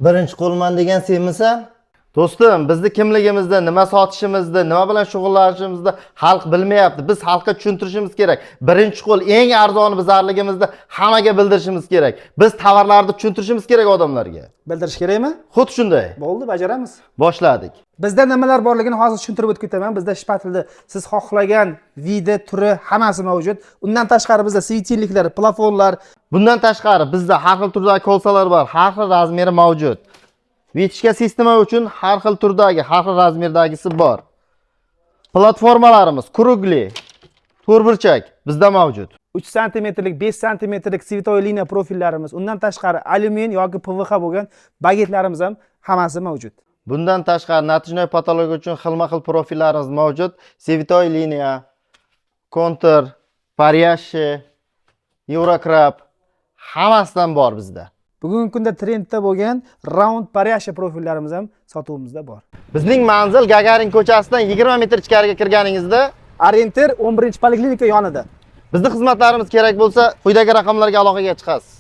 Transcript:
Birinchi qo'lman degan senmisan? Do'stim, bizni kimligimizni, nima sotishimizni, nima bilan shug'ullanishimizni xalq bilmayapti. Biz xalqqa tushuntirishimiz kerak. Birinchi qo'l eng arzoni bizarligimizni hammaga bildirishimiz kerak. Biz tovarlarni tushuntirishimiz kerak odamlarga. Bildirish kerakmi? Xuddi shunday. Bo'ldi, bajaramiz. Boshladik. Bizda nimalar borligini hozir tushuntirib o'tib ketaman. Bizda shpatelni siz xohlagan vidi, turi hammasi mavjud. Undan tashqari bizda светильник lar, plafonlar. Bundan tashqari bizda har xil turdagi кольца lar bor, har xil размер i mavjud. Вытяжка sistema uchun har xil turdagi, har xil размер dagisi bor. Platformalarimiz круглый, to'rtburchak bizda mavjud. 3 santimetrlik, 5 santimetrlik цветовой liniya profillarimiz, undan tashqari alyumin yoki PVH bo'lgan bagetlarimiz ham hammasi mavjud. Bundan tashqari натяжной потолок uchun xilma-xil profillarimiz mavjud. Цветной liniya, kontur, парящий, Eurokrab hammasidan bor bizda. Bugungi kunda trendda bo'lgan round парящий profillarimiz ham sotuvimizda bor. Bizning manzil Gagarin ko'chasidan 20 metr ichkariga kirganingizda Orientir 11-poliklinika yonida. Bizni xizmatlarimiz kerak bo'lsa, quyidagi raqamlarga aloqaga chiqasiz.